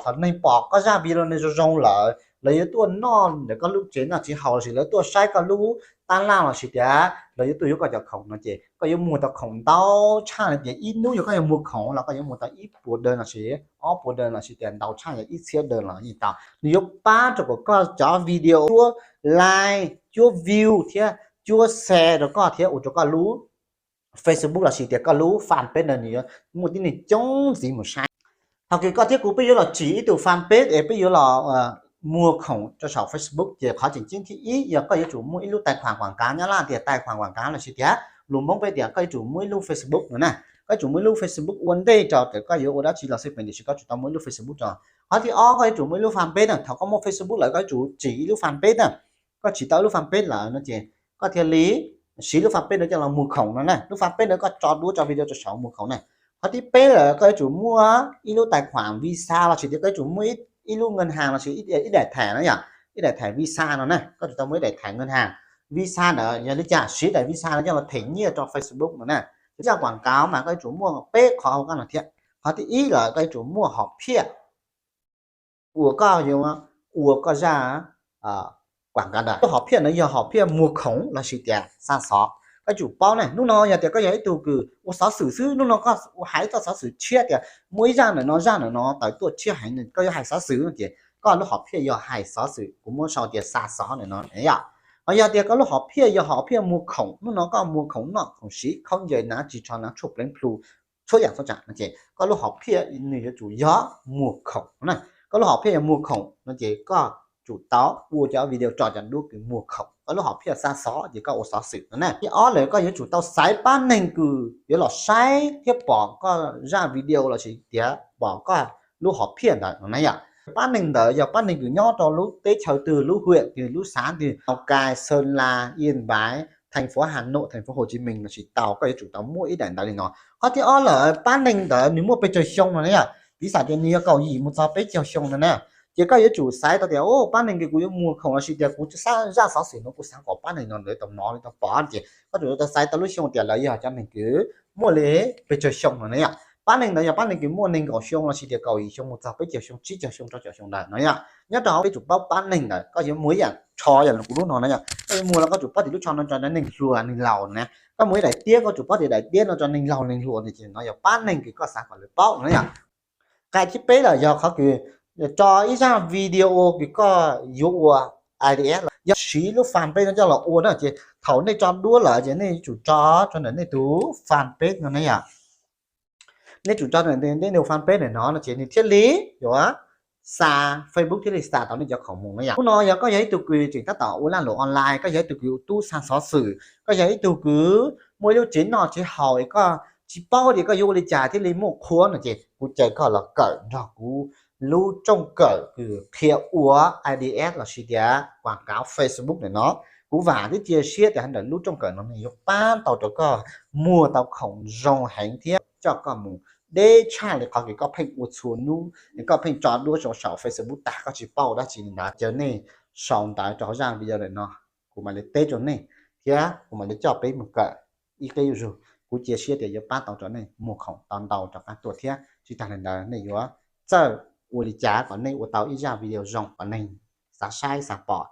Thaum neeg pom koj zaj video no zoo zoo lawm, lawv yuav tuaj noj ntawm koj lub tsev noj tsev haus lossis lawv tuaj saib koj lub tab laj lossis tias lawv yuav tuaj yuav koj cov khoom no ces koj yuav muag tau khoom ntau tshaj li tias ib hnub yog koj yuav muag khoom los koj yuav muag tau ib puas dawm lossis ob puas dawm lossis tias ntau tshaj yog ib txhiab dawm los yeej tau. Nws yuav pab rau kom koj cov video cuab like, cuab view thiab cuab share rau koj thiab ua rau koj lub Facebook lossis tias koj lub fanpage no nws yuav muaj tib neeg coob ntxiv mus saib. Thaum kws koj thiab kuv peb yuav los tsim ib tug fanpage es peb yuav los muag khoom rau saum Facebook ces qhov tseem ceeb thib ib yog koj yuav tsum muaj ib lub tais khuam quam kav, nyob Nyab Laj tias tais khuam quam kav lossis tias lus Hmoob peb tias koj yuav tsum muaj ib lub Facebook no na. Koj yuav tsum muaj ib lub Facebook ua ntej rau thaum koj yuav ua dab tsi los xij peem, tiam sis koj yuav tsum tau muaj ib lub Facebook rau. Qhov thib ob koj yuav tsum muaj ib lub fanpage na. Thaum koj muaj Facebook lawm koj yuav tsum tsim ib lub fanpage na. Koj tsim tau ib lub fanpage lawm no ces koj thiaj li siv lub fanpage no coj los muag khoom no na. Lub fanpage no koj tso duab tso video rau saum muag khoom na. Qhov thib peb lawm koj yuav tsum muaj ib lub tais khuam Visa lossis tias koj yuav tsum muaj ib lub ngân hàng lossis ib daim thẻ no yom, ib daim thẻ Visa no na. Koj yuav tsum tau muaj ib daim thẻ ngân hàng. Visa ntawd yog li cas? Siv daim Visa no coj los them nyiaj rau Facebook no na. Zaj quảng cáo mas koj yuav tsum muaj peb qhov hauv qab no thiab. Qhov thib ib lawm koj yuav tsum muaj hom phiaj uas koj yuav ua koj zaj quảng cáo ntawd. Lub hom phiaj no yog hom phiaj muag khoom lossis tias xa xov. Koj yuav tsum paub ne, hnub no yog tias koj yog ib tug kws ua xov xwm xwb, hnub no koj hais ib txoj xov xwm tshiab tias muaj ib zaj ntawm no zaj ntawm no tawm tuaj tshiab heev, koj yuav hais xov xwm no ces koj lub hom phiaj yog hais xov xwm, kuv muab sau tias xa xov ntawm no yom. Ho yog tias koj lub hom phiaj yog hom phiaj muag khoom, hnub no koj muag khoom noj khoom siv, khaub ncaws nav ris tsho nav tshuaj pleev plhu, tshuab yam txhua tsav no ces koj lub hom phiaj nws yuav tsum yog muag khoom na. Koj lub hom phiaj yog muag khoom no ces koj tsum tau ua cov video tso cov duab kws muag khoom. Koj lub hom phiaj xa xov ces koj ua xov xwm no na. Thib ob lawm koj yuav tsum tau xaiv pab neeg kws yuav los saib thiab pom koj zaj video lossis tias pom koj lub hom phiaj ntawd no na yom. Pab neeg ntawd yog pab neeg kws nyob rau lub teb chaws twg, lub huyện twg, lub xã twg, Lào Cai, Sơn La, Yên Bái, thành phố Hà Nội, thành phố Hồ Chí Minh lossis tau, koj yuav tsum tau muaj ib daim ntawv li no. Qhov thib ob lawm pab neeg ntawd nws muaj pes tsawg xyoo no na yom. Piv xam tias nws yog kaum yim mus txog peb caug xyoo no na. Ces koj yuav tsum xaiv tau tias pab neeg kws kuv yuav muag khoom lossis tias kuv zaj xov xwm no kuv xav kom pab neeg no lawv tau hnov lawv tau pom ces koj tsum tau xaiv tau lub xyoo tias lawv yog cov neeg kws muaj li pes tsawg xyoo no na yom. Pab neeg ntawd yog pab neeg kws muaj nees nkaum xyoo lossis tias kaum yim xyoo mus txog peb caug xyoo, tsib caug xyoo, rau caum xyoo ntawd no yom. Nyob rau hauv peb tsum paub pab neeg ntawd koj yuav muag ib yam tsho yam li kuv lub no na yom. Koj yuav muag los koj tsum paub tias lub tsho no tso rau neeg hluas neeg laus na. Koj muag ib daim tiab koj tsum paub tias daim tiab no tso neeg laus neeg hluas no ces no yog pab neeg kws koj xav kom lawv paub no yom. Qhov thib peb lawm yog qhov kws tso ib zaj video kws koj yuav ua ads los yog siv lub fanpage no coj los ua na ces thaum nej tso duab lawm ces nej yuav tsum tso rau ntawm nej tus fanpage no na yom. Nej tsum tso ntawm nej tus fanpage ntawm no no ces nws thiaj li yuav xa, Facebook thiaj li xa tau nej cov khoom mus na yom. Hnub no yog koj yog ib tug kws tseem tab tom ua lag luam online, koj yog ib tug kws ua tub xa xov xwm, koj yog ib tug kws muaj ib lub tsev noj tsev haus es koj tsis paub tias koj yuav ua li cas thiaj li muaj qhua no ces kuv caw koj los kawm nrog kuv lub rooj kawm kws qhia ua ads lossis tias quảng cáo Facebook ntawm no. Kuv vam thiab cia siab tias ntawm lub rooj kawm no nws yuav pab tau rau koj muag tau khoom zoo heev thiab coj koj mus deb tshaj li qhov kws koj pheej ua txhua hnub, koj pheej tso duab rau saum Facebook tag koj tsis paub dab tsi li ntawd. Caw nej sau ntawv rau hauv zaj video ntawm no, kuv mam li teb rau nej thiab kuv mam li coj peb mus kawm ib qib zuj zus. Kuv cia siab tias yuav pab tau rau nej muag khoom tau ntau rov qab tuaj thiab. Tsis tag li ntawd nej yuav txawj ua li cas kom nej ua tau ib zaj video zoo kom neeg xav saib xav pom.